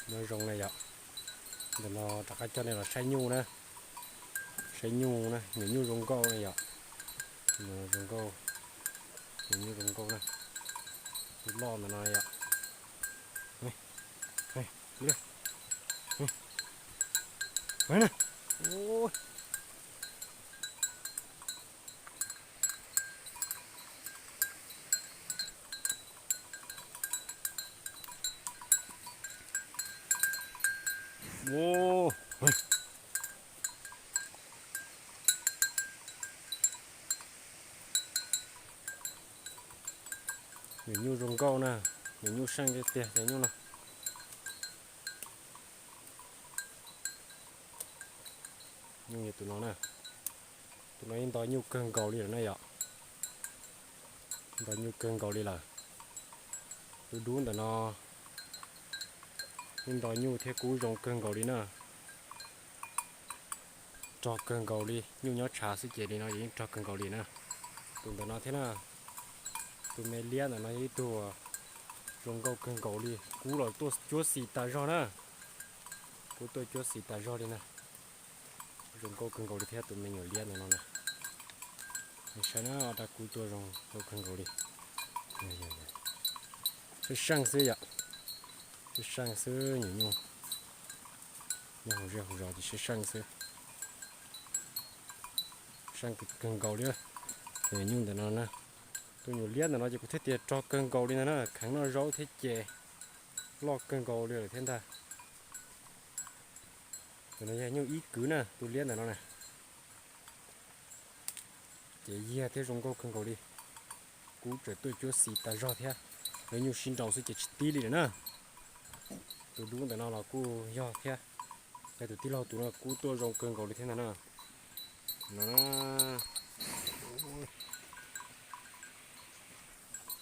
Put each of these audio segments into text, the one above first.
Nyob zoo na yom. Ntawm no rov qab coj nej los saib nyuj na. Saib nyuj na, nyuam nyuj zoo nkauj na yom. Zoo nkauj, nyuam nyuj zoo nkauj na. Tus loj ntawm no yom. Nyuam nyuj zoo nkauj na, nyuam nyuj seej tiag tiag cov nyuj no. Nyuj yog tus no na, tus no yeej nto nyuj kawg nkaus li lawm na yom. Nto nyuj kawg nkaus li lawm. Dub dub ntawm no yeej nto nyuj thiab kub zoo kawg nkaus li na. Rog kawg nkaus li, nyuj nyob tshav xwb ces li no yeej rog kawg nkaus li na. Tus ntawm no thiab na, tus me liab ntawm no yog ib tug zoo nkauj kawg nkaus li, kub los tuaj cuab xis tas zog na. Kub tuaj cuab xis tas zog li na. Zoo nkauj kawg nkaus li thiab tus me nyuam liab ntawm no na. Saib na, ob rab kub tuaj zoo nkauj kawg nkaus li. Seej seej xwb yom. Seej seej xwb nyuam nyuj. Nyob hauv zej hauv zos ces seej seej xwb. Seej kawg nkaus li. Nyuam nyuj ntawm no na, tus nyuam liab ntawm no ces kuv thiaj tias rog kawg nkaus li ntag na, kheev noj zaub thiab ces loj kawg nkaus li lawm thiab ntag. Tus no yog nyuj ib kwv na, tus liab ntawm no na. Ces yag thiab zoo nkauj kawg nkaus li. Kub tseem tuaj cuab xis tas zog thiab. Lawv nyuj sib nraus xwb ces tsis tib li lawm na. Tus dub ntawm no los kuj yog thiab. Yog tus tij laug tus no kub tuaj zoo kawg nkaus li thiab ntag na. No,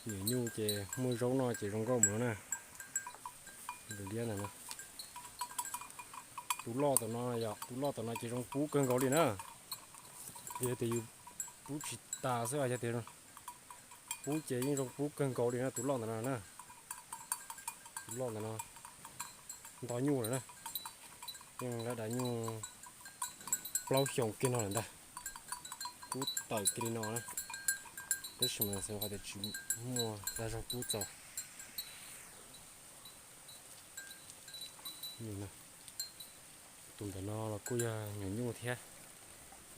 nyuam nyuj ces muaj zaub noj ces zoo nkauj mus no na. Liab ntawm no. Tus loj tom no yog, tus loj tom no ces zoo pub kawg nkaus li na. Yog tias yus pub tsis tas xwb, yog tias pub ces yeej zoo pub kawg nkaus li na, tus loj ntawm no na. Tus loj ntawm no nto nyuj lawm na. Yeej lab dav nyuj plaub xyoos kiag no lawm ntag. Kub tawm kiag li no na. Tab sis mas xav qhov tias tsis muaj dag zog pub txaus. Tus ntawm no los kuj yog nyuam nyuj thiab,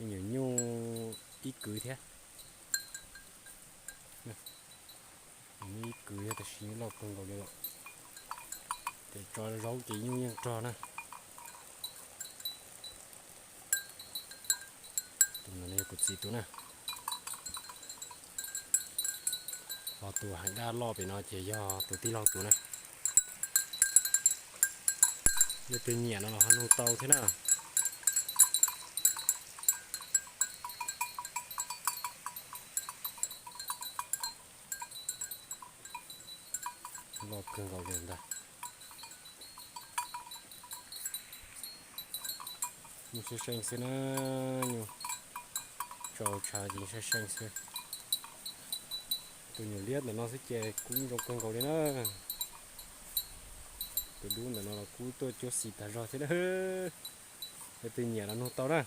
nyuam nyuj ib kwv thiab. Nyuam nyuj ib kwv thiab tab sis loj kawg nkaus li lawm. Ces tso zaub ces nyuj yeej rog na. Tus no yog kuv txiv tus na. Ho tus heev daj loj pem no ces yog tus tij laug tus na. Yog tus nyiam no los ho nug tau thiab na. Loj kawg nkaus li ntag. Nyuj seej seej xwb na, nyuj tso tshav ces seej seej xwb. Tus nyuam liab ntawm no xwb ces kub zoo kawg nkaus li na. Tus dub ntawm no los kub tuaj cuab xis tag zog thiab na. Yog tus nyiam los nug tau na.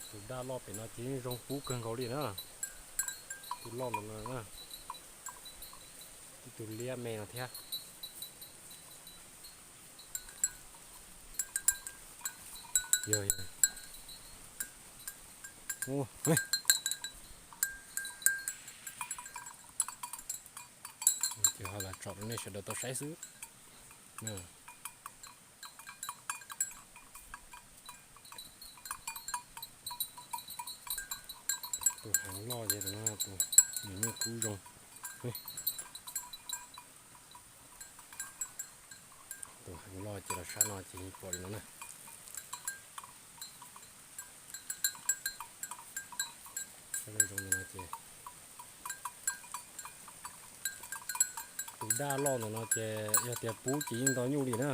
Tus daj loj pem no ces yeej zoo pub kawg nkaus li na. Tus loj ntawm no na. Ib tug liab me no thiab. Yog, yog. Ces ho los tsom rau nej sawv daws tau saib xwb. Tus heev loj ces tus no, tus nyuam nyuj kub zoo. Tus heev loj ces los sab no ces pom li no na. Zoo no ces tus daj loj ntawm no ces yog tias pub ces yeej nto nyuj li na.